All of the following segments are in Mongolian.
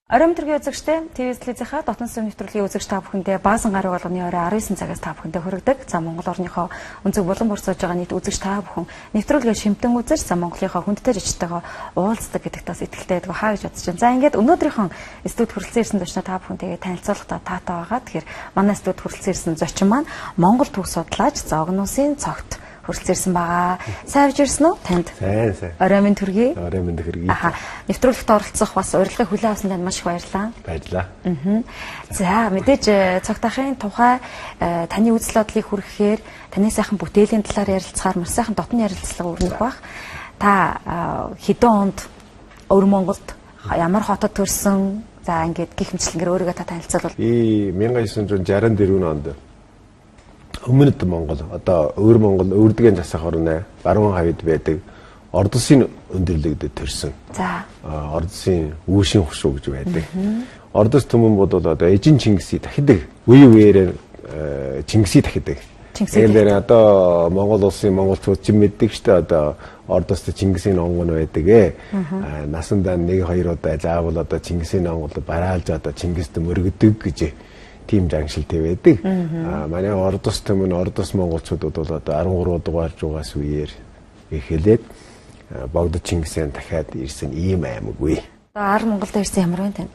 Оройн төргийн үзэгчдээ ТВ телевизийнхаа дотн сүм нэвтрүүлгийн үзэгч та бүхэндээ баасан гараг болгоны орой 19 цагаас та бүхэндээ хүргэдэг. За Монгол орныхоо өнцөг булан бүр сууж байгаа нийт үзэгч та бүхэн нэвтрүүлгээ шимтэн үзэж за Монголынхоо хүндтэй жижигтэйгээ уулздаг гэдэгт бас итгэлтэй байдаг хаа гэж бодож байна. За ингээд өнөөдрийнхөө студ хүрэлцэн ирсэн зочноо та бүхэнтэйгээ танилцуулахдаа таатай байгаа. Тэгэхээр манай студ хүрэлцэн ирсэн зочин маань Монгол түүх судлаач Зогнуусын цогт хүрэлцэн ирсэн байгаа. Сайн авч ирсэн үү танд? Сайн сайн. Орой минь төргий. Орой минь төргий. Аха. Нэвтрүүлэгт оролцох бас урилгыг хүлээн авсан танд маш их баярлалаа. Баярлалаа. За мэдээж цогт ахын тухай таны үзэл бодлыг хүргэхээр таны сайхан бүтээлийн талаар ярилцахаар маш сайхан дотны ярилцлага өрнөх бах. Та хэдэн онд өвөр Монголд ямар хотод төрсөн? За ингээд гих мэтлэнгээр өөрийгөө та танилцуулбал. Би 1964 онд Өмнөд Монгол одоо өвөр Монгол өвөрдгийн засах орны баруун хавьд байдаг Ордосын өндөрлөгдөд төрсөн. За. Ордосын үүшийн хушуу гэж байдаг. Ордос түмэн бол одоо эжин Чингисийг дахидаг. Үе үеэрээ Чингисийг дахидаг. Тэгэхээр одоо Монгол улсын монголчууд ч мэддэг штэ одоо Ордост Чингисийн онгон байдаг. Насандаа 1 2 удаа заавал одоо Чингисийн онгол бараалж одоо Чингист мөргөдөг гэж тийм жангшилтэй байдаг. Манай Ордос түмэн Ордос монголчууд бол одоо 13 дугаар зуугаас үеэр эхлээд Богдо Чингисийн дахиад ирсэн ийм аймаг үе. Одоо ар Монголд ирсэн ямар вэ танд?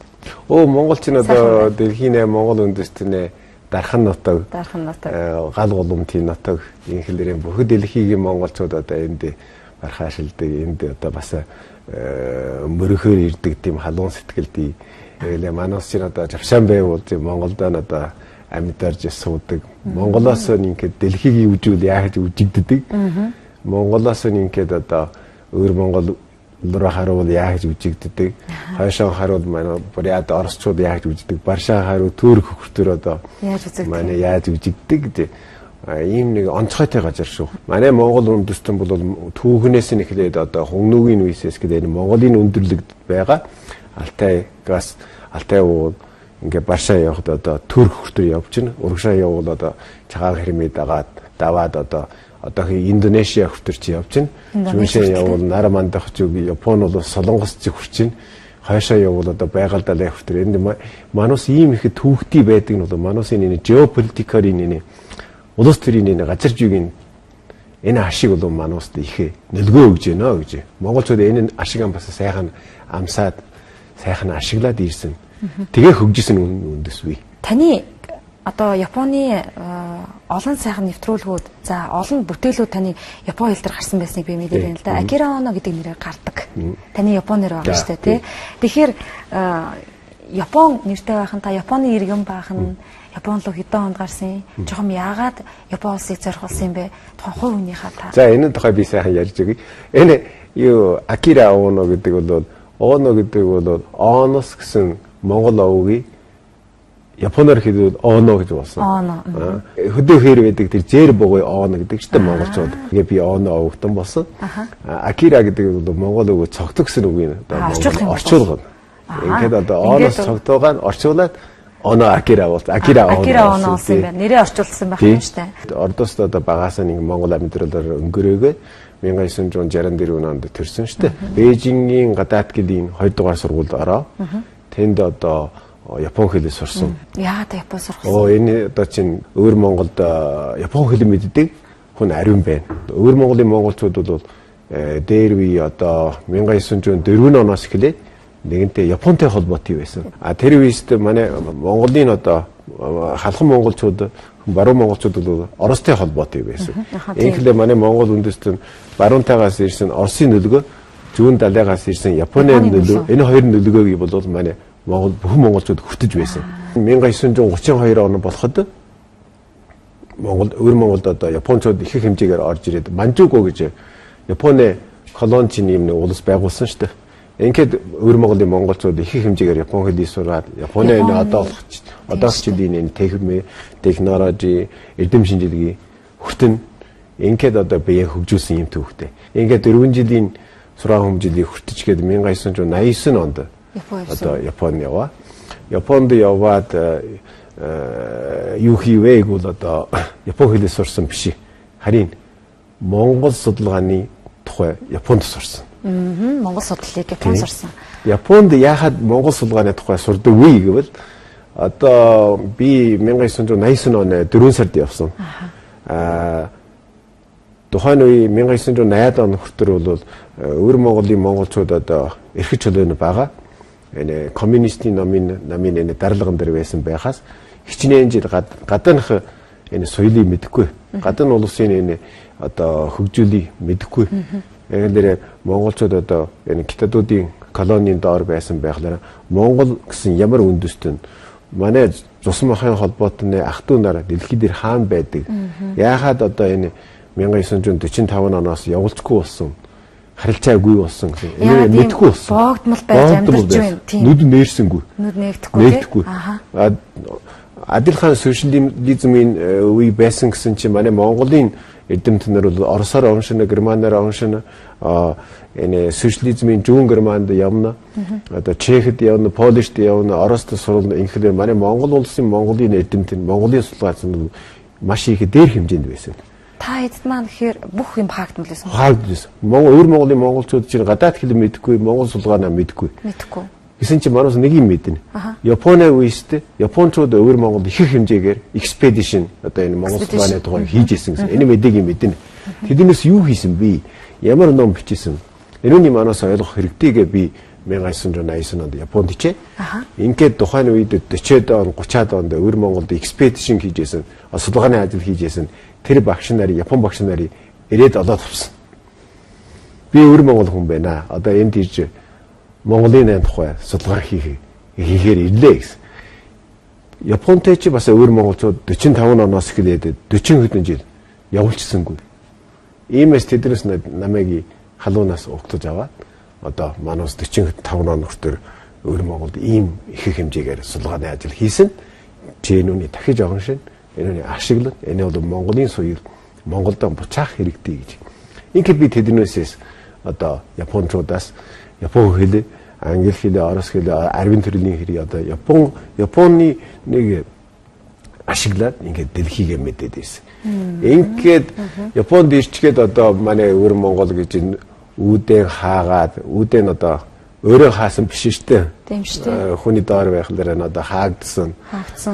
Өө Монгол чинь одоо дэлхийн Монгол үндэстнээ Дархан нутаг, гал гулумтын нутаг инхлэрийн бүх дэлхийн монголчууд одоо энд бархаашилдаг, энд одоо бас мөрөхөр ирдэг тийм халуун сэтгэлдий. Тэгэл манайс чинь одоо завшаан байвал Монголд нь одоо амьд орж суудаг. Монголоос ингээд дэлхийг үжүүл яаж үжигддэг. Монголоос ингээд одоо өөр Монгол руу харуул яаж үжигддэг. Хойшоо харуул манай Бурят Оросчууд яаж үжигдэг. Баршаа харуул Турк хөртөр одоо яаж үзэгддэг. Манай яаж үжигддэг гэдэг. Ийм нэг онцгойтой газар шүү. Манай Монгол үндэстэн бол түүхнээс нь эхлээд одоо Хөнгөнүүгийн үеэсээс гэдэг энэ Монголын өндөрлөгд байгаа. Алтайгаас Алтай уул ингээ баршаа явахад одоо Турк хүртэл явж гин урагшаа явбал одоо чагаан хэрмээ дагаад даваад одоо одоохийн Индонезиа хүртэл чи явж гин зүүншээ явбал Нар мандах зүг Япон бол Солонгос зүг хүрчин хойшоо явбал одоо байгаль далай хүртэл энд манус ийм их түүхтэй байдаг нь бол манусын энэ геополитикарын энэ улс төрийн энэ газар зүйн энэ ашиг бол мануст их нөлгөө өгж байна гэж. Монголчууд энэ ашиг ам бас сайхан амсаад сайхан ашиглаад ирсэн. Тэгээ хөгжсөн үндэс үе. Таны одоо Японы олон сайхан нэвтрүүлгүүд, за олон бүтээлүүд таны Япон хэл дээр гарсан байсныг би мэдээд байна л да. Акира Оно гэдэг нэрээр гардаг. Таны Япон нэр байгаа шүү дээ, тий. Тэгэхээр Япон нэртэй байх нь та Японы иргэн байх нь Япон руу хэдэн онд гарсан? Жоохон яагаад Япон улсыг зориулсан юм бэ? Тухайн хувь хүнийхээ та. За энэ тухай би сайхан ярьж өгье. Энэ юу Акира Оно гэдэг бол Оно гэдэг бол Онос гэсэн Монгол овгийн Японоор хэлбэл Оно гэж болсон. Оно. Хөдөө хээр байдаг тэр зээр бугуй Оно гэдэг чинь монголчууд. Тэгээ би Оно овогтон болсон. Акира гэдэг бол Монгол өвөө цогтог гэсэн үгийг одоо орчуулгын. Ингээд одоо Оноос цогтойгоо нь орчуулад Оно Акира болсон. Акира Оно болсон юм байна. Нэрээ орчуулсан байх юм шүү дээ. Ордост одоо багасаа нэг Монгол амьдралаар өнгөрөөгөө 1964 онд төрсөн шүү дээ. Бээжингийн гадаад гэлийн 2 дугаар сургуульд ороо. Тэнд одоо Япон хэлээ сурсан. Яагаад Япон сурсан? Энэ одоо чинь өвөр Монголд Япон хэл мэддэг хүн ариун байна. Өвөр Монголын монголчууд бол дээр үе одоо 1904 оноос эхлээд нэгэнтээ Японтой холбоотой байсан. А тэр үеэс манай Монголын одоо халхан монголчууд баруун монголчууд бол Оростой холбоотой байсан. Инхлээ манай Монгол үндэстэн баруунтайгаас ирсэн Оросын нөлгөө, зүүн далайгаас ирсэн Японы нөлөө, энэ хоёр нөлөөгийг бол манай Монгол бүх монголчууд хүртэж байсан. 1932 он болоход Монгол өвөр Монголд одоо Япончууд их хэмжээгээр орж ирээд Манжуго гэж Японы колони юм нэг улс байгуулсан шүү дээ. Ингээд өвөр Монголын монголчууд их хэмжээгээр Япон хэлийг сураад Японы энэ одоох жилийн энэ технологи, эрдэм шинжилгээ хүртэн ингээд одоо бие хөгжүүлсэн юм түүхтэй. Ингээд 4 жилийн сургаан хүмүүжлийг хүртчихгээд 1989 онд одоо Японд яваа. Японд яваад юу хийвэ гэвэл одоо Япон хэлээ сурсан биш. Харин Монгол судалгааны тухай Японд сурсан. Монгол судлалыг Японд сурсан. Японд яахад Монгол судалгааны тухай сурдаг вэ гэвэл одоо би 1989 оны 4 сард явсан. Тухайн үе 1980 он хүртэл бол өвөр Монголын монголчууд одоо эрхэж чөлөөний байгаа. Энэ коммунистийн намын энэ дарлаган дээр байсан байхаас хичнээн жил гадаанх энэ соёлыг мэдэхгүй. Гадаан улсын энэ одоо хөгжүүлийг мэдэхгүй. Яг нэрээ монголчууд одоо энэ хятадуудын колонийн доор байсан байхлаараа Монгол гэсэн ямар үндэстэн нь манай цус махын холбоотой ах トゥ нар дэлхий дээр хаан байдаг. Яахад одоо энэ 1945 оноос явуулчихгүй болсон, харилцаагүй болсон гэсэн. Энэ мэдэхгүй болсон. Боогдмол байж амьдарч байна. Тийм. Нүд нээрсэнгүй. Нүд нээгдэхгүй тий. Адил хаан социализмын үе байсан гэсэн чинь манай Монголын эрдэмтэн нар бол Оросоор уншина, Германаар уншина, энэ социализмын зүүн Германд явна, одоо Чехэд явна, Польшд явна, Орост сурна. Инхээр манай Монгол улсын Монголын эрдэмтэн, Монголын судалгаачид маш их дээр хэмжээнд байсан. Та эдд маань гэхээр бүх юм хаагдмал байсан. Хаагдсан. Монгол өвөр Монголын монголчууд чинь гадаад хэл мэдэхгүй, Монгол судалгаанаа мэдэхгүй. Мэдэхгүй. Гэсэн чинь манаас нэг юм мэднэ. Японы үеэст японочууд өвөр Монголд их хэмжээгээр экспедишн одоо энэ Монгол судалгааны тухай хийж исэн гэсэн. Энэ мэдээг юм мэднэ. Тэднээс юу хийсэн би? Ямар ном бичсэн? Энүүний манаас ойлгох хэрэгтэйгээ би 1989 онд Японд хичээ. Ингээд тухайн үед 40-од он, 30-ад онд өвөр Монголд экспедишн хийж исэн, судалгааны ажил хийж исэн. Тэр багш нарыг, Япон багш нарыг ирээд олоод авсан. Би өвөр Монгол хүн байна. Одоо энд ирж Монголын найм тухай судалгаа хийхээр ирлээ гэсэн. Японтэй чи бас өвөр монголчууд 45 оноос эхлээд 40 хэдэн жил явуулчихсангүй. Иймээс тэднээс намайг халуунаас угтаж аваад одоо манаас 45 он хүртэл өвөр Монголд ийм их хэмжээгээр судалгааны ажил хийсэн. Чи энүүний дахиж огон шин, энүүний ашиглан, энэ бол Монголын соёл Монголдо буцаах хэрэгтэй гэж. Ингээд би тэднээсээс одоо японочуудаас Япон хэл, англи хэл, орос хэл, арвин төрлийн хэрэг одоо Японы нэг ашиглаад ингээд дэлхийгээ мэдээд ирсэн. Ингээд Японд ирчгээд одоо манай өвөр Монгол гэж энэ үүдэн хаагаад, үүдэн одоо өөрөө хаасан биш шүү дээ. Тийм шүү дээ. Хүний доор байхлаараа нь одоо хаагдсан.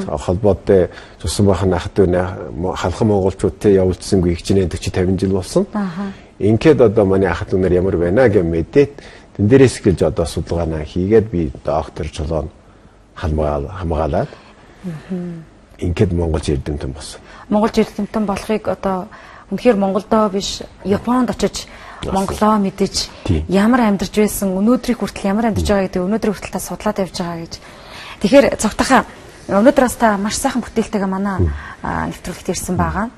Холбоотой цусан бахан ах トゥ халхан монголчуудтай явуулчихсангүй хичнээн 40 50 жил болсон. Ингээд одоо манай ах トゥ нар ямар байна гэж мэдээд тэн дээрээс гэлж одоо судалгаанаа хийгээд би доктор чулуун хамгаалаад ингээд монголч эрдэмтэн болсон. Монголч эрдэмтэн болохыг одоо үнэхээр Монголдоо биш Японд очиж Монголоо мэдэж ямар амьдарч байсан, өнөөдрийг хүртэл ямар амьдарч байгаа гэдэг өнөөдрийг хүртэл та судлаад явж байгаа гэж. Тэгэхээр цогтойхоо өнөөдөр бас та маш сайхан бүтээлтэйгээ манай нэвтрүүлэгт ирсэн байгаа.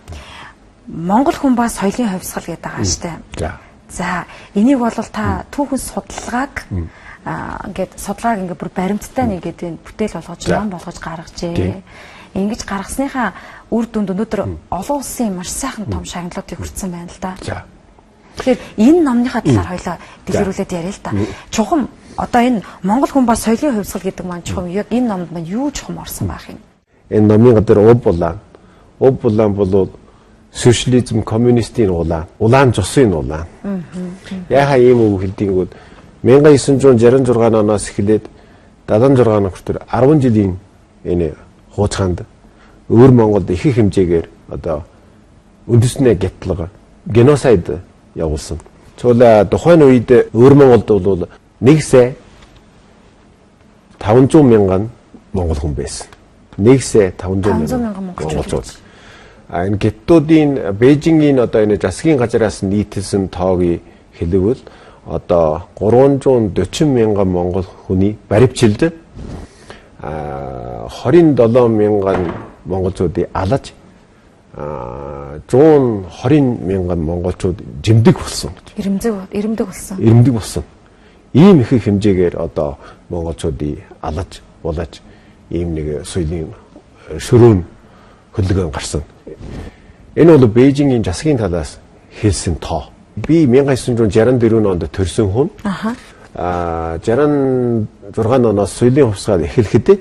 Монгол хүн ба соёлын хувьсгал гэдэг байгаа шүү дээ. За энийг бол та түүхэн судалгааг ингээд судалгааг ингээд бүр баримттай нэгээд энэ бүтээл болгож ном болгож гаргажээ. Ингэж гаргасныхаа үр дүнд өнөөдөр олон улсын маш сайхан том шагналуудыг хүртсэн байна л да. Тэгэхээр энэ номныхаа талаар хоёлаа дэлгэрүүлээд яриа л да. Чухам одоо энэ Монгол хүн ба соёлын хувьсгал гэдэг маань чухам яг энэ номд маань юу чухам орсон байх юм? Энэ номын гадар ув булаан. Ув булаан бол социализм коммунистийн улаан, улаан цусын улаан. Яхаа ийм үг хэлдэггүүд 1966 оноос эхлээд 76 он хүртэл 10 жилийн энэ хууцгаанд өвөр Монголд их хэмжээгээр одоо үндэснээ гятлага геноцид явуулсан. Цуул тухайн үед өвөр Монголд бол 1 сая 500 мянган монгол хүн байсан. 1 сая 500 мянган монголчууд. Энэ геттуудын Бээжингийн одоо энэ засгийн газраас нийтэлсэн тоогийг хэлбэл одоо 340 мянган монгол хүний баривчилд 27 мянган монголчуудыг алаж 120 мянган монголчууд жимдэг болсон. Ирэмдэг болсон. Ирэмдэг болсон. Ийм их хэмжээгээр одоо монголчуудыг алаж, булаж ийм нэг соёлын шөрөөн хөдөлгөөн гарсан. Энэ бол Бээжингийн засгийн талаас хэлсэн тоо. Би 1964 онд төрсэн хүн. 66 оноос соёлын хувьсгал эхлэхэд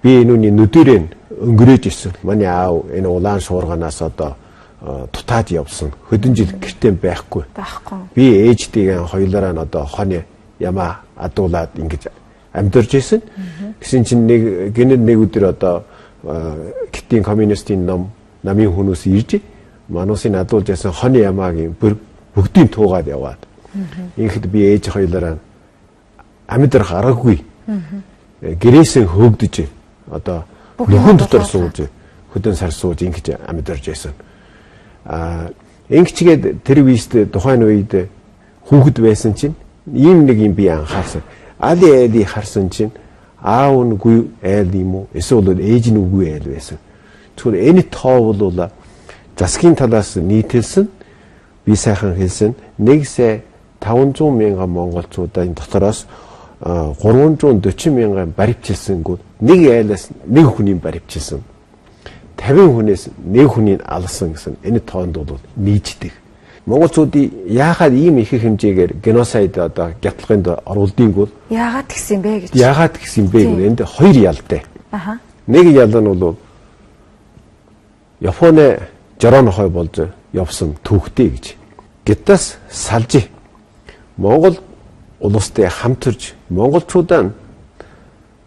би энүүний нүдэрээ өнгөрөөж исэн. Манай аав энэ улаан шуурганаас одоо дутаад явсан. Хөдөн жил гэртээ байхгүй. Би ээжтэйгээ хоёулаараа нь одоо хонь ямаа адуулаад ингэж амьдарч исэн. Гэсэн чинь нэг гэнэт нэг өдөр одоо Хятадын коммунистийн намын хүмүүс ирж мануусын адуулж ясан хонь ямаагийн бүгдийг туугаад яваад. Ингэхэд би ээж хоёлаараа амьдрах аргагүй. Гэрээсээ хөөгдөж одоо нөхөн дотор сууж хөдөн сар сууж ингэж амьдарч байсан. Ингэчгээд тэр үеэс тухайн үед хүүхэд байсан чинь ийм нэг юм би анхаарсан. Али али харсан чинь аав нь гүй айл юм уу? Эсвэл ээж нь үгүй айл байсан. Тэгэхээр энэ тоо бол засгийн талаас нийтэлсэн би сайхан хэлсэн 1 сая 500 мянган монголчуудын дотроос 340 мянган баривчилсэнгүүд нэг айлаас нэг хүний баривчилсан. 50 хүнээс нэг хүний алсан гэсэн энэ тоонд бол нийждэг. Монголчуудын яахаад ийм их хэмжээгээр геноцид одоо гяталганд оруулдгийг бол яагаад тэгсэн бэ гэж. Яагаад тэгсэн бэ гэвэл энд хоёр ялтай. Нэг ял нь бол Японы жороо нохой болж явсан түүхтэй гэж. Гетас салж Монгол улстай хамтарч монголчуудаа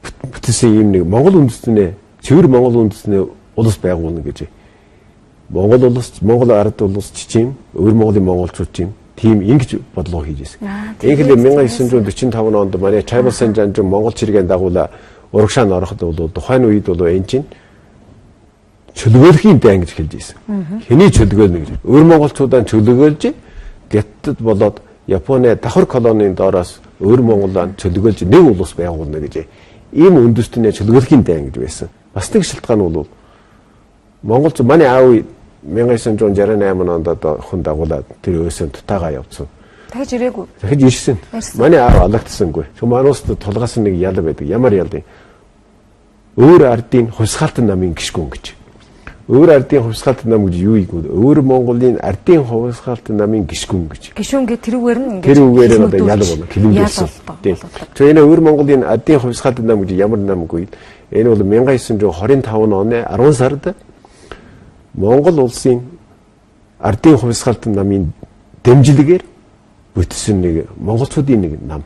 бүтээсэн ийм нэг Монгол үндэстнээ цэвэр Монгол үндэстнээ улс байгуулна гэж. Монгол улс, Монгол ард улс чичим, өвөр Монголын монголчууд чим тийм ингэж бодлого хийж байсан. Инхлээр 1945 онд манай Чайбалсан жанжин Монгол чиргийн дагуула урагшаа ороход бол тухайн үед бол энэ чинь чөлөөлөхийн дайн гэж хэлж байсан. Хэний чөлөөлнө гэж. Өвөр монголчуудаа чөлөөлж Гятад болоод Японы давхар колонийн доороос өвөр Монголоо чөлөөлж нэг улс байгуулна гэж. Ийм үндэстнээ чөлөөлөхийн дайн гэж байсан. Бас нэг шалтгаан бол Монгол манай аав 1968 онд одоо хүн дагуулад тэр өөсөн тутаагаа явцсан. Дахиж ирээгүй. Дахиж ирсэн. Манай аав алагдсангүй. Тэг мануус тулгаас нэг ял байдаг. Ямар ял юм? Өөр ардын хувьсгаалтан намын гишгүн гэж. Өөр ардын хувьсгаалтан нам гэж юу юм бэ? Өөр Монголын ардын хувьсгаалтан намын гишгүн гэж. Гишүүн гэ тэрүүгээр нь ингэж тэрүүгээр нь одоо ял болно. Клингэлсэн. Тийм. Энэ өөр Монголын ардын хувьсгаалтан нам гэж ямар нам үгүй. Энэ бол 1925 оны 10 сард Монгол улсын ардын хувьсгаалтан намын дэмжлэгээр бүтсэн нэг монголчуудын нэг нам.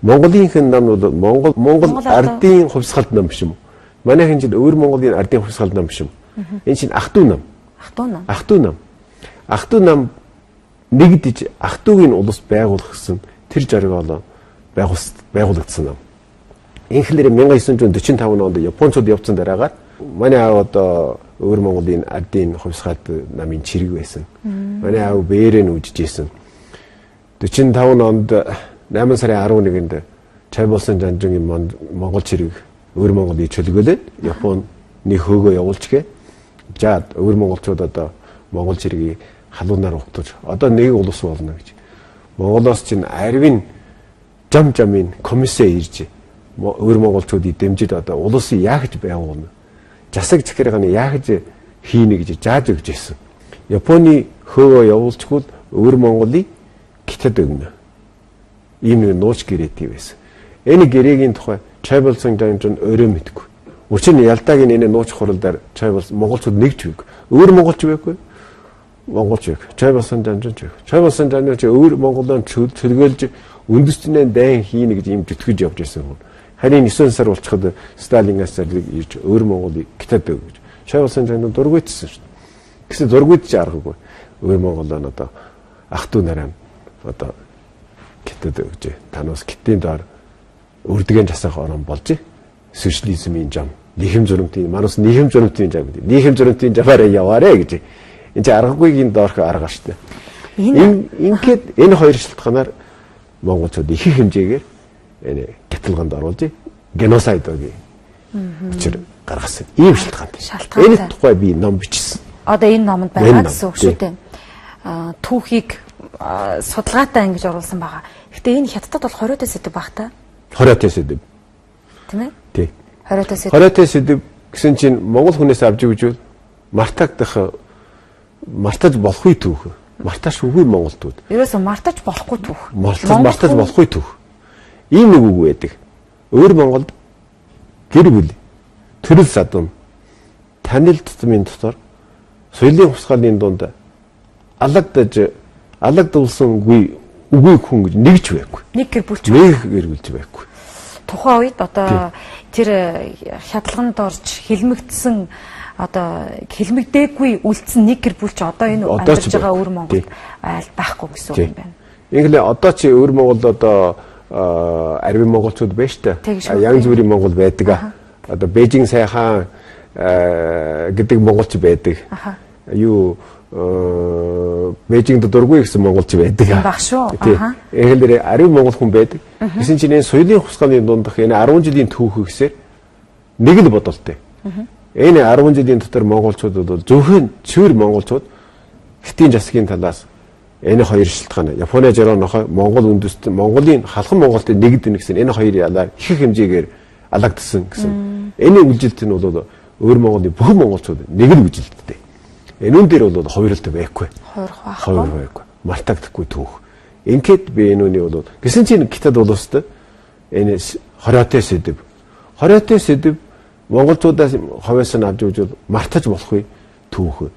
Монголынх нам бол Монгол ардын хувьсгаалт нам биш юм уу? Манайхан чинь өвөр Монголын ардын хувьсгаалт нам биш юм. Энэ чинь ах トゥ нам. Ах トゥ нам. Ах トゥ нам. Ах トゥ нам нэгдэж ах トゥ-гийн улс байгуулах гэсэн тэр жаргалаа байгуулагдсан нам. Инхлээр 1945 онд Японцууд явцсан дараагаар манай аав одоо өвөр Монголын ардын хувьсгаалт намын чирэг байсан. Манай аав бээрээ нүжиж исэн. 45 онд 8 сарын 11-нд Чайболсон жанжингийн Монгол чирэг өвөр Монголыг чөлөөлөөд Японы хөөгөө явуулчихээ. За өвөр монголчууд одоо Монгол чиргийг халуунаар угтаж одоо нэг улс болно гэж. Монголоос чинь аривын жам жамын комиссээ ирж өвөр монголчуудыг дэмжиж одоо улсыг яах гэж байгуулна. Засаг захиргааны яах гэж хийнэ гэж зааж өгч ирсэн. Японы хөөгөө явуулчихвал өвөр Монголыг Хятад өгнө. Ийм нэг нууц гэрээтэй байсан. Энэ гэрээгийн тухай Чайбалсан жанжин өөрөө мэдгүй. Учир нь Ялтагийн энэ нууц хуралдаар Чайбалсан монголчууд нэг ч байг. Өвөр монголч байггүй. Монголч байг. Чайбалсан жанжин ч байг. Чайбалсан жанжин ч өвөр Монголоор чөлгөөлж үндэстнээ дайн хийнэ гэж ийм зүтгэж явж байсан хүн. Харин 9 сар болчиход Сталингаас зарлиг ирж өвөр Монголыг Хятад өг гэж. Чайбалсан жанжин дургуйтсан шүү дээ. Гэсэн дургуйтж аргагүй. Өвөр Монголоо одоо ах トゥ нараа одоо Хятад өгж танаас Хятадын доор үрдгэн жасах орон болж социализмын жам, нийгэм зүрмтийн манус нийгэм зүрмтийн жам гэдэг. Нийгэм зүрмтийн жамаараа яваарэ гэж. Энд чинь аргагүйгийн доорх арга шүү дээ. Ингээд энэ хоёр шалтгаанаар монголчууд их хэмжээгээр энэ гяталганд оруулж геноцидыг учир гаргасан. Ийм шалтгаантай. Энэ тухай би ном бичсэн. Одоо энэ номонд байгаа гэсэн үг шүү дээ. Түүхийг судалгаатай ингэж оруулсан байгаа. Гэтэ энэ Хятадд бол 20-тай сэдэв баг та. 20-тай сэдэв. Тийм ээ? Тий. 20-тай сэдэв. 20-тай сэдэв гэсэн чинь монгол хүнээс авч өгжүүл мартагдах мартаж болохгүй түүх. Мартаж үгүй монголчууд. Ерөөсөө мартаж болохгүй түүх. Мартаж болохгүй түүх. Ийм нэг үг байдаг. Өөр Монголд гэр бүл, төрөл садан, танил тутмын дотор соёлын хувьсгалын дунд алагдуулсангүй үгүй хүн гэж нэг ч байхгүй. Нэг гэр бүлч. Нэг гэр бүлч байхгүй. Тухайн үед одоо тэр хядлаганд орж хилмигдсэн одоо хилмигдээгүй үлдсэн нэг гэр бүл ч одоо энэ амьдарч байгаа өвөр Монгол айл байхгүй гэсэн үг юм байна. Ингэлээ одоо чи өвөр Монгол одоо аривын монголчууд байна шүү дээ. Янз бүрийн монгол байдаг. Одоо Бээжин сайхан гэдэг монголч байдаг. Юу Бээжинд дургүй гэсэн монголч байдаг. Баг шүү. Ингэлээ аривын монгол хүн байдаг. Гэсэн чинь энэ соёлын хувьсгалын дундах энэ 10 жилийн түүх гэсээр нэг л бодолтой. Энэ 10 жилийн дотор монголчууд бол зөвхөн цэвэр монголчууд хэтийн засгийн талаас энэ хоёр шилтгаан Японы 60 нохой Монгол үндэстэн Монголын халхан Монголд нэгдэнэ гэсэн энэ хоёр ялаар их хэмжээгээр алагдсан гэсэн. Энэ үйлжилт нь бол өөр Монголын бүх монголчууд нэг л үйлжилттэй. Энүүн дээр бол хувиралт байхгүй. Хувирах байхгүй. Мартагдахгүй түүх. Ингээд би энүүний бол гэсэн чинь Хятад улсад энэ хориотой сэдэв. Хориотой сэдэв монголчуудаас ховоос нь авч үзвэл мартаж болохгүй түүх.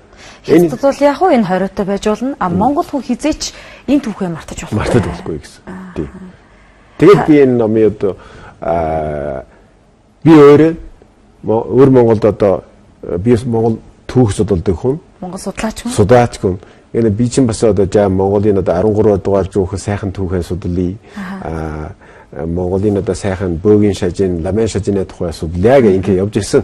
Хятад бол яг уу энэ хориотой байж болно. А монгол хүн хизээч энэ түүхээ мартаж болохгүй. Мартаж болохгүй гэсэн. Тий. Тэгээд би энэ номын одоо би өөрөө өөр Монголд одоо би Монгол түүх судалдаг хүн. Монгол судлаач хүн. Судлаач хүн. Энэ би чинь бас одоо жаа Монголын одоо 13 дугаар зуун сайхан түүхээ судлая. Монголын одоо сайхан бөөгийн шажин, ламын шажины тухай судлаа гэх ингэ явж ирсэн.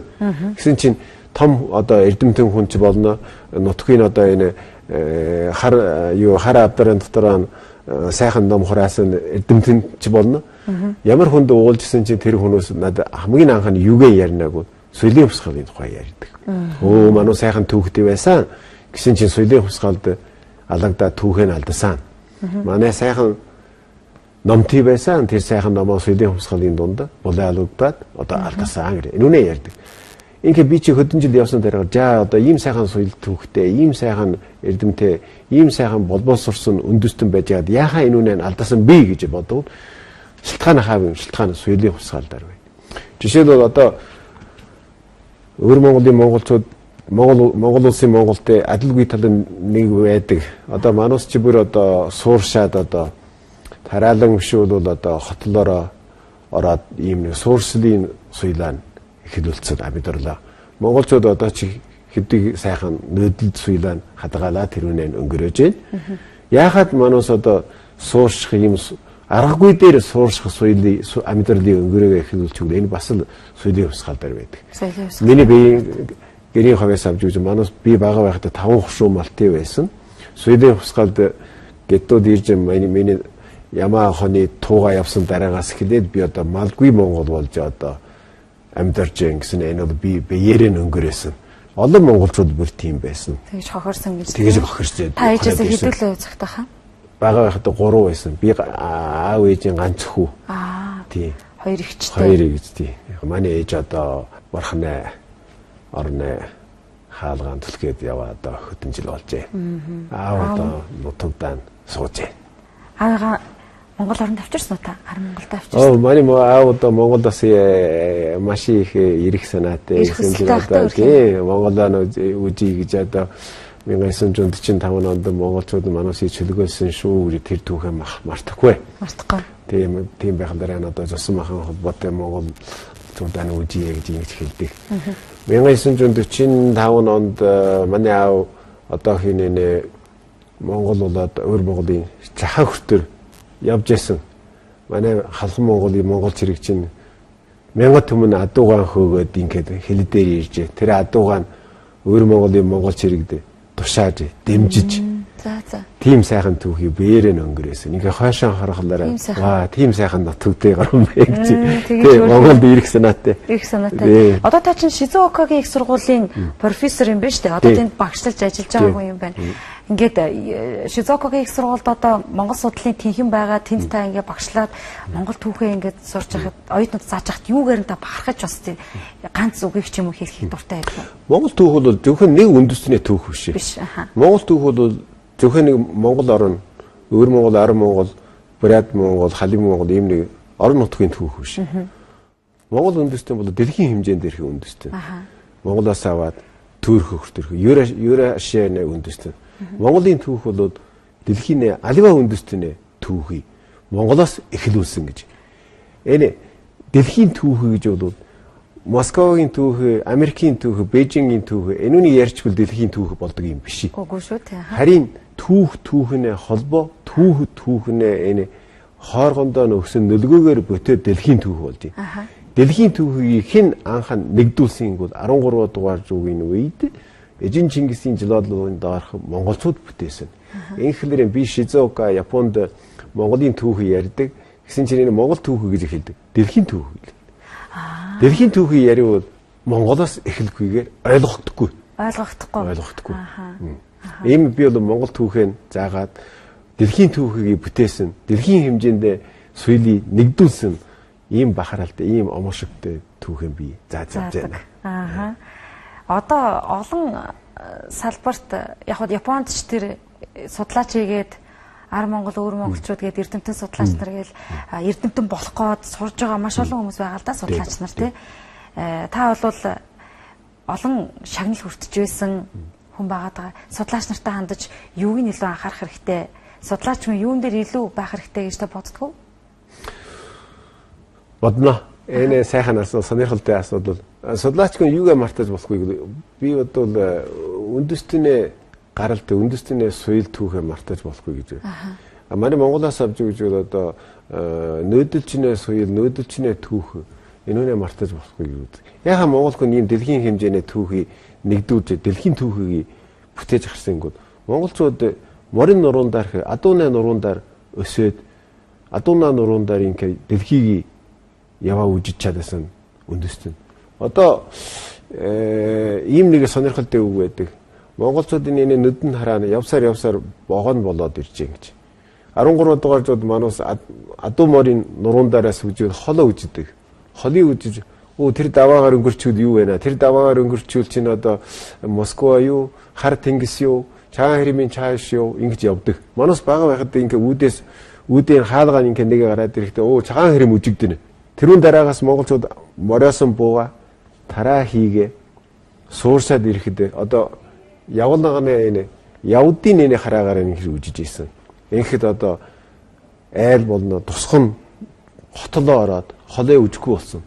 Гэсэн чинь том одоо эрдэмтэн хүн ч болно. Нутгийн одоо энэ хар юу хар авдрын дотор сайхан ном хураасан эрдэмтэн ч болно. Ямар хүнд уулзсан чинь тэр хүмүүс надад хамгийн анх нь юугээ яринаагүй соёлын хувьсгалын тухай ярьдаг. Өө манай сайхан түүхтэй байсан. Гэсэн чинь соёлын хувьсгалд алагдаа түүхээ нь алдсан. Манай сайхан номтой байсан. Тэр сайхан номоо соёлын хувьсгалын дунд булаалагдаад одоо алдсан гэх. Энүүнээ ярьдаг. Ингээ би чи хөдөн жил явсан дараа жаа одоо ийм сайхан соёл түүхтэй, ийм сайхан эрдэмтэй, ийм сайхан болболсорсон үндэстэн байж яад яхаа энүүнээ алдсан би гэж бодов. Шилтгаан хаав юм, шилтгаан соёлын хувьсгалаар байна. Жишээлбэл одоо өвөр Монголын монголчууд Монгол улсын Монголд адилгүй тал нэг байдаг. Одоо манус чи бүр одоо сууршаад одоо тараалан бишүүл бол одоо хотлороо ороод ийм нэг суурслын соёлаа эхлүүлсэн амьдарлаа. Монголчууд одоо чи хэдий сайхан нөдөл соёлаа хадгалаа тэрүүнээ өнгөрөөж байна. Яахад манус одоо суурших ийм аргагүй дээр суурших соёлын амьдралын өнгөрөөгөө эхлүүлчихвэл энэ бас л соёлын хувьсгал дээр байдаг. Миний биеийн гэрийн хавьяас авч үзэн манус би бага байхдаа 5 хушуу малтай байсан. Соёлын хувьсгалд геттод ирж миний Ямаа хоньы тууга явсан дараагаас эхлээд би одоо малгүй монгол болж одоо амьдарч байна гэсэн энэ бол би биеэрээ өнгөрөөсөн. Олон монголчууд бүр тийм байсан. Тэгж хохирсон гэж. Тэгж хохирсон. Та ээжээсээ хэдүүлээ үзэх тахаа? Бага байхдаа 3 байсан. Би аав ээжийн ганц хүү. Аа. Тий. Хоёр эгчтэй. Хоёр эгч тий. Манай ээж одоо бурхны орны хаалгаан түлхээд яваа одоо хөтөн жил болжээ. Аав одоо нутагдаан суужээ. Аавыгаа Монгол оронд авчирсан уу та? Ар Монголд авчирсан. Оо, манай аав одоо Монголоос маш их ирэх санаатай гэсэн чинь одоо тий Монголоо үзье гэж одоо 1945 онд монголчууд манусыг чөлөөлсөн шүү гэж тэр түүхээ мартахгүй. Мартахгүй. Тийм байхлаараа одоо зосон махан холбоотой монголчуудаа үзье гэж ингэж хэлдэг. 1945 онд манай аав одоо хинэ Монгол болоод өөр Монголын чахаа хүртэр явж исэн. Манай халхан Монголын монгол цэрэг чинь 1000 түмэн адуугаан хөөгөөд ингээд хил дээр иржээ. Тэр адуугаан өөр Монголын монгол цэрэгд тушааж дэмжиж. За за. Тийм сайхан түүхий биеэрээ өнгөрөөсөн. Ингээ хойшоо харахлаараа ваа тийм сайхан нутагтэй гарсан бэ гэж. Тэгээ Монголд ирэх санаатай. Ирэх санаатай. Одоо та чинь Шизуокагийн их сургуулийн профессор юм байна шүү дээ. Одоо тэнд багшлаж ажиллаж байгаа хүн юм байна. Ингээд Шизуокагийн их сургуульд одоо Монгол судлалын тэнхэн байгаа. Тэнд та ингээ багшлаад Монгол түүхээ ингээд сурч байхад оюутнууд зааж байхад юугаар нь та бахархаж бас тийм ганц үгийг ч юм уу хэлэх дуртай байдаг. Монгол түүх бол зөвхөн нэг үндэстний түүх биш. Биш. Монгол түүх бол зөвхөн нэг Монгол орн, өвөр Монгол, Ар Монгол, Бурят Монгол, Халим Монгол ийм нэг орон нутгийн түүх биш. Монгол үндэстэн бол дэлхийн хэмжээнд ирэх үндэстэн. Монголоос аваад Турк хүртэрх, Евразианы үндэстэн. Монголын түүх бол дэлхийн аливаа үндэстний түүхий Монголоос эхлүүлсэн гэж. Энэ дэлхийн түүхий гэж бол Москвагийн түүхий, Америкийн түүхий, Бээжингийн түүхий энүүний ярьчвал дэлхийн түүхий болдог юм биш. Үгүй шүү дээ. Харин түүх түүхнээ холбоо, түүх түүхнээ энэ хооргондоо нөхсөн нөлгөөгөр бөтөө дэлхийн түүх болж байна. Дэлхийн түүхийг хэн анх нэгдүүлсэн бол 13 дугаар зуугийн үед Эжин Чингисийн жолоодлогын доорх монголчууд бүтээсэн. Инхлэр би Шизуока Японд Монголын түүхий ярьдаг. Гэсэн чинь энэ Монгол түүхий гэж хэлдэг. Дэлхийн түүхий гэл. Дэлхийн түүхий яриул Монголоос эхлэхгүйгээр ойлгохдохгүй. Ойлгохдохгүй. Ийм би бол Монгол түүхээ заагаад дэлхийн түүхийг бүтээсэн, дэлхийн хэмжээнд соёлыг нэгдүүлсэн ийм бахархалтай, ийм омошигтой түүхэн би зааж байна. Аа. Одоо олон салбарт яг хад Японд ч тэр судлаач хийгээд ар Монгол өвөр монголчууд гээд эрдэмтэн судлаач нар гээл эрдэмтэн болох гээд сурж байгаа маш олон хүмүүс байгаа л да судлаач нар тий. Та бол олон шагнал хүртэж байсан хүн байгаа даа. Судлаач нартай хандаж юуг нь илүү анхаарах хэрэгтэй? Судлаач хүн юун дээр илүү байх хэрэгтэй гэж та боддгоо? Бодно. Энэ сайхан асуулт, сонирхолтой асуудал. Судлаач хүн юугаа мартаж болохгүй гэдэг. Би бодвол үндэстний гаралтай, үндэстний соёл түүхээ мартаж болохгүй гэж. Манай Монголоос авч гэж бол одоо нөөдөлчний соёл, нөөдөлчний түүх энүүнээ мартаж болохгүй гэж. Яхаа Монгол хүн ийм дэлхийн хэмжээний түүхийг нэгдүүлж, дэлхийн түүхийг бүтээж гарсан гот. Монголчууд морин нуруун дээр, адууны нуруун дээр өсөөд адууна нуруун дээр ингээ дэлхийг яваа үжиж чадсан үндэстэн. Одоо ийм нэг сонирхолтой үг байдаг. Монголчуудын энэ нүдэн хараа явсаар богоно болоод ирж гин гэж. 13 дугаар зууд манус адуу морин нуруун даараас үжиж холоо үжидэг. Холыг үжиж тэр даваагаар өнгөрчүүл юу вэ? Тэр даваагаар өнгөрчүүл чинь одоо Москва юу, хар тэнгис юу, чаан хэрмийн чааш юу ингэж явдаг. Манус бага байхад ингээ үүдээс үүдийн хаалгаа ингээ нэг гараад ирэхдээ чаан хэрэм үжигдэнэ. Тэрүүн дараагаас монголчууд мориосон бууга тараа хийгээ суурсаад ирэхэд одоо явуулганы энэ явдын энэ хараагаар ингэ үжиж исэн. Ингэхэд одоо айл болно тусган хотлоо ороод холоо үжихгүй болсон.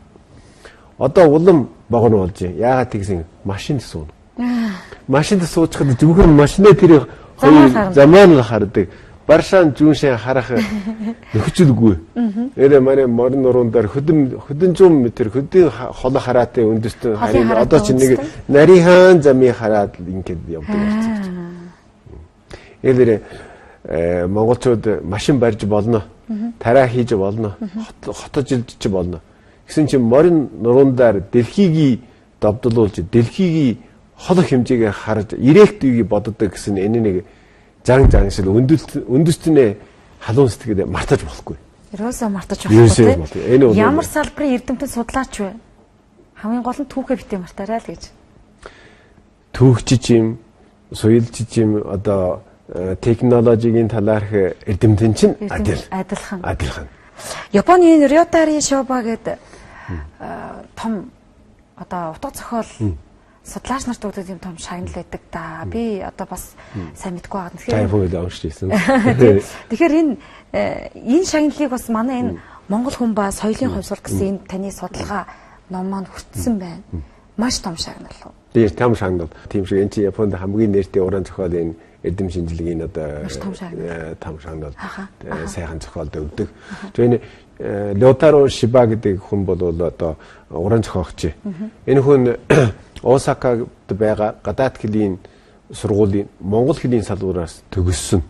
Одоо улам богино болж байна. Яагаад тэгсэн машинд сууна. Машинд суучхад зөвхөн машины тэр хоёр замаар л хардаг. Баршаан зүүншээ харах нөхцөлгүй. Энэ манай морин нуруун дээр хөдөн 100 м хөдөн холоо хараатай үндэстэн харин одоо чи нэг нарийнхан замын хараад ингээд явдаг болсон гэж. Элэрэ монголчууд машин барьж болно. Тараа хийж болно. Хотожилж болно. Гэсэн чинь морин нуруун дээр дэлхийг довдлуулж, дэлхийг хол хэмжээгээр харж ирээлт үеийг боддог гэсэн энэ нэг зан заншил үндэстнээ халуун сэтгэлээ мартаж болохгүй. Ерөөсөө мартаж болохгүй тийм. Ямар салбарын эрдэмтэн судлаач вэ? Хамгийн гол нь түүхээ битээ мартаарай л гэж. Түүхчич юм, соёлчич юм, одоо технологийн талаарх эрдэмтэн чинь адилхан. Адилхан. Японы Рётари Шоба гэдэг том одоо утга зохиол судлаач нарт өгдөг юм том шагнал байдаг да. Би одоо бас сайн мэдгүй байгаа. Тэгэхээр Японд уншиж ирсэн. Тэгэхээр энэ шагналыг бас манай энэ Монгол хүн ба соёлын хувьсгал гэсэн энэ таны судалгаа ном маань хүртсэн байна. Маш том шагнал уу? Тийм, том шагнал. Тийм шиг энэ чинь Японд хамгийн нэртэй уран зохиолын эрдэм шинжилгээний одоо том шагнал сайхан зохиолд өгдөг. Тэгээ энэ Лётаро Шиба гэдэг хүн бол одоо уран зохиогч. Энэ хүн Осакад байгаа гадаад хөлийн сургуулийн монгол хөлийн салбараас төгссөн.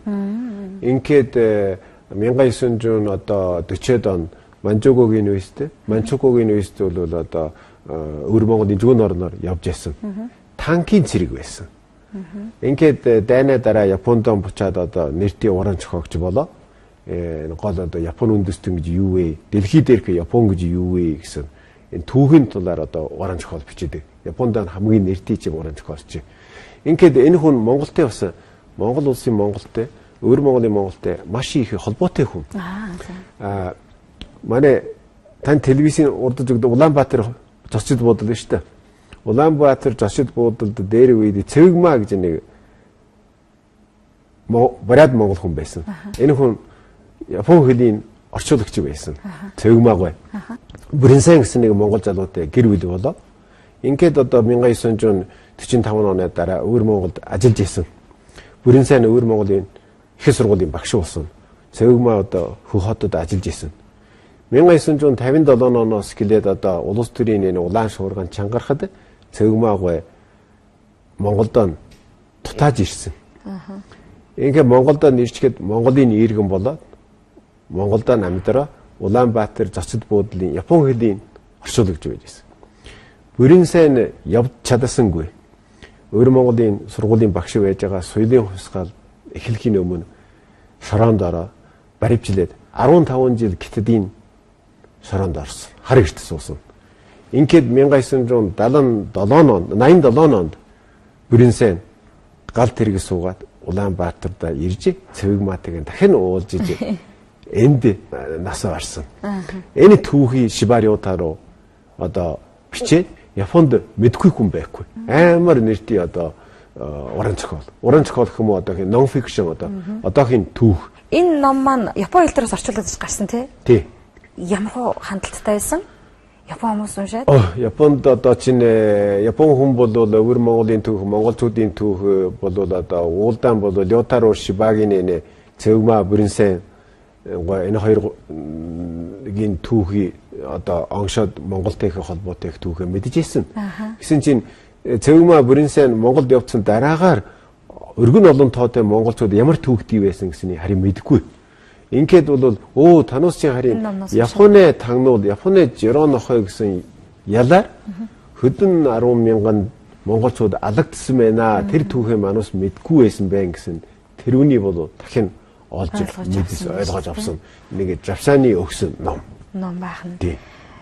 Ингээд 1900 одоо 40-од он Манчукогийн үеэс, Манчукогийн үеэс бол одоо өвөр Монголын зүүн орноор явж байсан. Танкийн цэрэг байсан. Ингээд дайнаа дараа Японд буцаад одоо нэртэй уран зохиогч болоо. Гол одоо Япон үндэстэн гэж юу вэ? Дэлхий дээрх Япон гэж юу вэ гэсэн энэ түүхийн талаар одоо уран зохиол бичээдэг. Японд хамгийн нэртэй чим уран зохиолч. Ингээд энэ хүн Монголтой бас Монгол улсын Монголтой, өвөр Монголын Монголтой маш их холбоотой хүн. Манай тань телевизийн урдж өгдөг Улаанбаатар зочид буудал шүү дээ. Улаанбаатар зочид буудалд дээр үед Цэвэгмаа гэж нэг Бурят монгол хүн байсан. Энэ хүн Япон хөлийн орчуулагч байсан. Цэвгмаагүй. Бүрэнсэн гэсэн нэг монгол залуутай гэр бүл болоо. Ингээд одоо 1945 оны дараа өвөр Монголд ажиллаж исэн. Бүрэнсэн өвөр Монголын их сургуулийн багш болсон. Цэвгмаа одоо Хөх хотод ажиллаж исэн. 1957 оноос эхлээд одоо улс төрийн энэ улаан шуурган чангарахад Цэвгмаагүй Монголд дутааж ирсэн. Ингээд Монголд ирчгээд Монголын иргэн болоод Монголд амьдраа Улаанбаатар зочид буудлын Япон хөлийн орчуулагч байж байсан. Бүрэн сайн явж чадсангүй. Өвөр Монголын сургуулийн багш байж байгаа соёлын хувьсгал эхлэхийн өмнө шороонд ороо баривчлаад 15 жил Хятадын шороонд орсон. Хар гэрт суусан. Ингээд 1977 онд 87 онд бүрэн сайн гал тэрэг суугаад Улаанбаатарда ирж Цэвэгмаатыг дахин уулзаж энд насаа орсон. Энэ түүхий Шибариотаро одоо бичээд Японд мэдгүй хүн байхгүй. Амар нэртэй одоо уран зохиол. Уран зохиол гэх юм уу одоо non fiction одоо одоохийн түүх. Энэ ном маань Япон хэл дээрээс орчуулагдаж гарсан тий? Тий. Ямар хуу хандлттай байсан? Япон хүмүүс уншаад? Японд одоо чинь Япон хүн бол өвөр Монголын түүх, монголчуудын түүх бол одоо уулдаан бол Лётаро Шибагийн нэ Цэвгмаа Бүрэнсэн энэ хоёрын түүхий одоо оншоод Монголтой их холбоотой их түүхээ мэдчихсэн. Гэсэн чинь Цэвгмаа Бүрэнсэн Монголд явцсан дараагаар өргөн олон тоотой монголчууд ямар түүхтэй байсан гэсний харин мэдэхгүй. Ингээд бол өө танус чинь харин Японы тагнуул, Японы Жиронохой гэсэн ялаар хөдөн 10 мянган монголчууд алагдсан байна. Тэр түүхээ манус мэдгүй байсан байх гэсэн тэрүүний бол дахин олж мэдээс ойлгож авсан нэг завсааны өгсөн ном. Ном байх нь.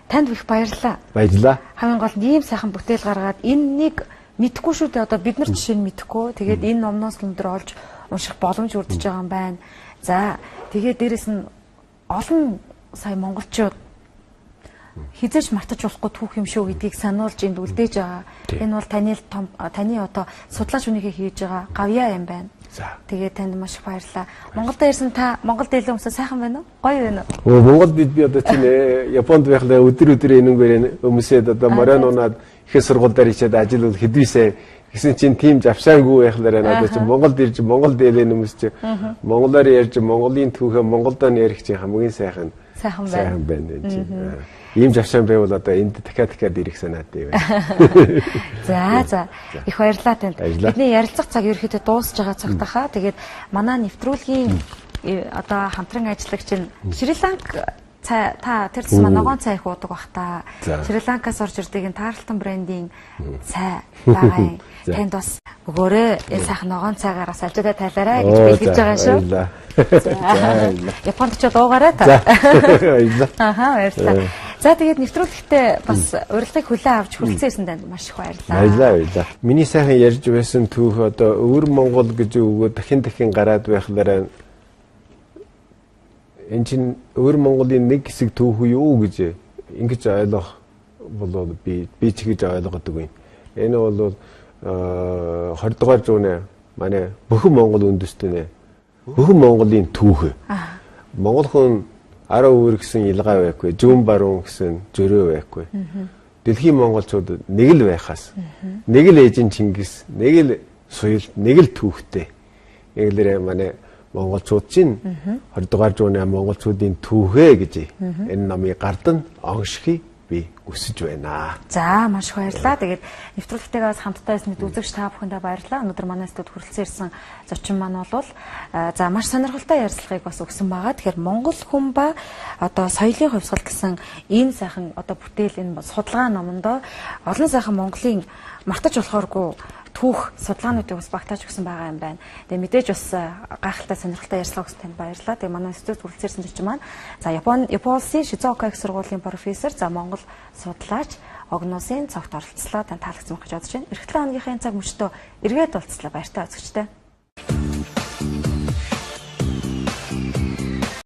Танд их баярлалаа. Баярлалаа. Хамгийн гол нь ийм сайхан бүтээл гаргаад энэ нэг мэдхгүй шүү дээ. Одоо бид нар жишээ нь мэдэхгүй. Тэгээд энэ номноос л өндөр олж унших боломж үрдэж байгаа юм байна. За тэгээд дээрэс нь олон сая монголчууд хизээж мартаж болохгүй түүх юм шүү гэдгийг сануулж энд үлдээж байгаа. Энэ бол таны том таны одоо судлаач хүнийхээ хийж байгаа гавьяа юм байна. Тэгээд танд маш их баярлалаа. Монголд ирсэн та Монгол дэлхийн хүмүүсээ сайхан байна уу? Гоё байна уу? Монголд би одоо чинь Японд байхлаа өдөр өдөр энэнгээр хүмүүсээд одоо морин унаад их сургууль дээр хичээд ажил бол хэдвээсээ гэсэн чинь тийм завсаангүй байхлаараа надад чинь Монголд ирж Монгол дэлийн хүмүүс чинь монголоор ярьж Монголын түүхээ монголдоо ярих чинь хамгийн сайхан сайхан байна энэ чинь. Ийм завсаан байвал одоо энд дахиад ирэх санаатай байна. За их баярлалаа танд. Бидний ярилцах цаг ерөөхдөө дуусж байгаа цаг тахаа. Тэгээд манай нэвтрүүлгийн одоо хамтран ажиллагч нь Шри Ланк цай та тэр тусмаа ногоон цай их уудаг бах та. Шри Ланкаас орж ирдэг энэ Тарлтон брендийн цай байгаа юм. Танд бас өгөөрэй. Энэ сайхан ногоон цайгаараа салжидаа тайлаарай гэж бэлгэлж байгаа шүү. Японд ч дуугаарай та. Баярлалаа. За тэгээд нэвтрүүлэгтээ бас урилгыг хүлээн авч хүрэлцэн ирсэн танд маш их баярлалаа. Баярлалаа. Миний сайхан ярьж байсан түүх одоо өвөр Монгол гэж өгөө дахин гараад байхлаараа энэ чинь өвөр Монголын нэг хэсэг түүх юу гэж ингэж ойлгох бол би ч гэж ойлгодог юм. Энэ бол 20 дугаар зууны манай бүхэн Монгол үндэстэн бүхэн Монголын түүх. Монгол хүн 10 өвөр гэсэн илгаа байхгүй, зүүн баруун гэсэн зөрөө байхгүй. Дэлхийн монголчууд нэг л байхаас, нэг л ээжин Чингис, нэг л соёл, нэг л түүхтэй. Эгэлэр манай монголчууд чинь 20 дугаар зууны монголчуудын түүхээ гэж энэ номыг гардан оншихыг би хүсэж байна. За маш их баярлалаа. Тэгээд нэвтрүүлэгтэйгээ бас хамтдаа байсан мэд үзэгч та бүхэндээ баярлалаа. Өнөөдөр манай студид хүрэлцэн ирсэн зочин маань бол за маш сонирхолтой ярилцлагыг бас өгсөн байгаа. Тэгэхээр Монгол хүн ба одоо соёлын хувьсгал гэсэн энэ сайхан одоо бүтээл энэ судалгаа номондоо олон сайхан Монголын мартаж болохооргүй түүх судалгаануудыг бас багтааж өгсөн байгаа юм байна. Тэгээ мэдээж бас гайхалтай сонирхолтой ярилцлага өгсөн танд баярлалаа. Тэгээ манай студид хүрэлцэн ирсэн зочин маань за Япон улсын Шизуока их сургуулийн профессор, за Монгол судлаач Огнуусын цогт оролцлоо. Танд таалагдсан байх гэж бодож байна. Эх 7 хоногийнхын цаг мөчтөө эргээд уулзлаа. Баяртай үзэгчтэй.